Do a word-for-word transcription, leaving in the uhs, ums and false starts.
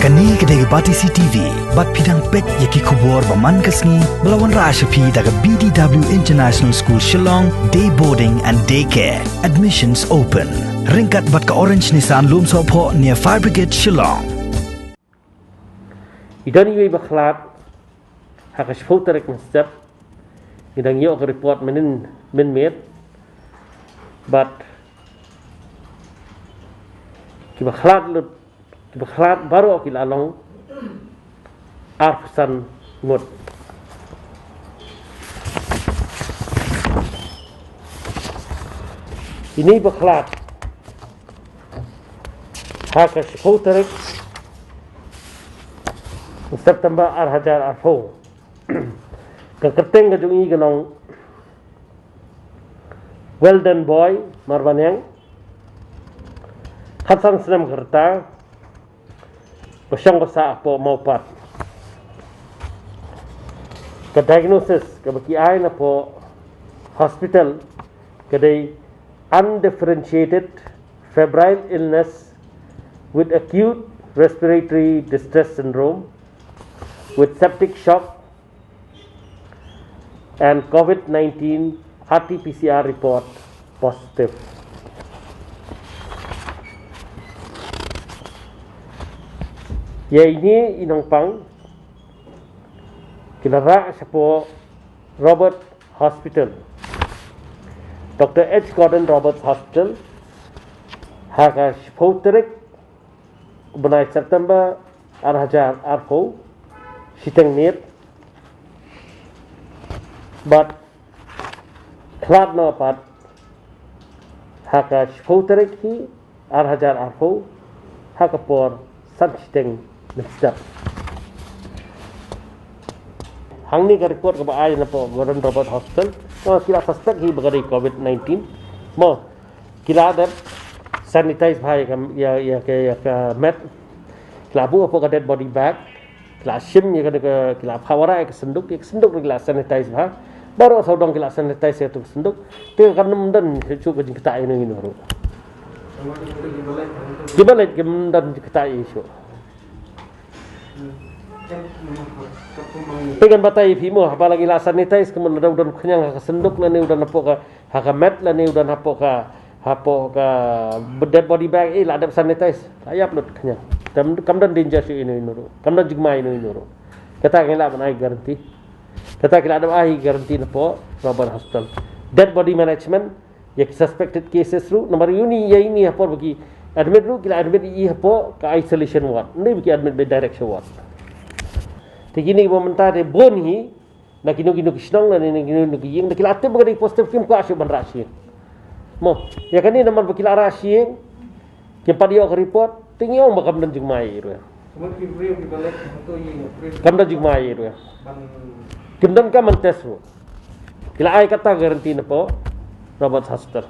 Kane ka dei ka Batesi T V, bad phi dang peit ïa ki khubor ba man ka sngi, ba la wanrah sha phi da ka B D W International School Shillong, Day Boarding and Day Care. Admissions open. Ryngkat bad ka Orange Nissan Lumsohphoh near Fire Brigade Shillong. I don iwei ba khlad ha ka shiphew tarik mynstep. Ngi dang ïoh ka report mynnin mynmiet. Bad ki ba khlad lut, ki ba khlad baroh ki la long arphew san ngut. Ine i ba khlad ha ka shiphew tarik September ar hajar arphew. Ka kyrteng ka jong i ka long Weldon Boy Marbaniang, khatsan snem ka rta, ba shong ba sah hapoh Mawpat. Ka diagnosis kaba ki ai na poh hospital ka dei undifferentiated febrile illness with acute respiratory distress syndrome with septic shock and COVID nineteen R T P C R report positive. Ïa ine i nongpang ki la rah shapoh Robert Hospital, Doctor H Gordon Roberts Hospital, ha ka shiphew tarik u bnai September ar hajar arphew, shiteng miet. Bad khlad noh pat ha ka shiphew tarik hi ar hajar arphew, ha ka por san shiteng mynstep. Hangne ka report kaba ai na poh Gordon Roberts Hospital, oh, ki la suspect hi ba ka dei COVID nineteen. Mo, ki la dep sanitize bha ïa ka, ïa, ïa ka, ïa ka mat. Ki la buh hapoh ka dead body bag. Ki la shim ïa ka, ka, ki la phah wanrah ïa ka synduk, ïa ka synduk ruh ki la sanitize bha. Baroh sawdong ki la sanitize ïa ka synduk. Te kam don shuh ka jingktah ïa ino ino ruh. Kiba leit kim don jingktah ïa shuh. Te ngan batai ïa phi mo, haba la ki la sanitize, kumno, lada u don khñiang ha ka synduk lane u don hapoh ka, ha ka mat lane u don hapoh ka, hapoh ka dead body bag, eh, la dep sanitize. La ïap lut khñiang. Kam, kam don danger shuh ino ino ruh. Kam don jingma ino ino ruh. Kata ngi lah ban ai guarantee. Kata ki la dep ai guarantee na poh Robert Hospital. Dead body management, ïa ki suspected cases ruh, namar ïa uni, ïa uni ha por ba ki admit ruh, ki la admit ïa i hapoh ka isolation ward. Ym dei ba ki admit beit direct sha ward. Te kine ba mynta te bun hi, na kino kino ki shnong, na kino kino ki ïing, na ki la tip ba ka dei positive, kim kwah shuh ban rah sha ïing. Mo, ïa kane namar ba ki la rah sha ïing, kim pat ïoh ka report, te ngi ong ba kam don jingma ïa i ruh. Kam don jingma ïa i ruh. Kim donkam ban test ruh. Ki la ai kata guarantee na poh Roberts Hospital.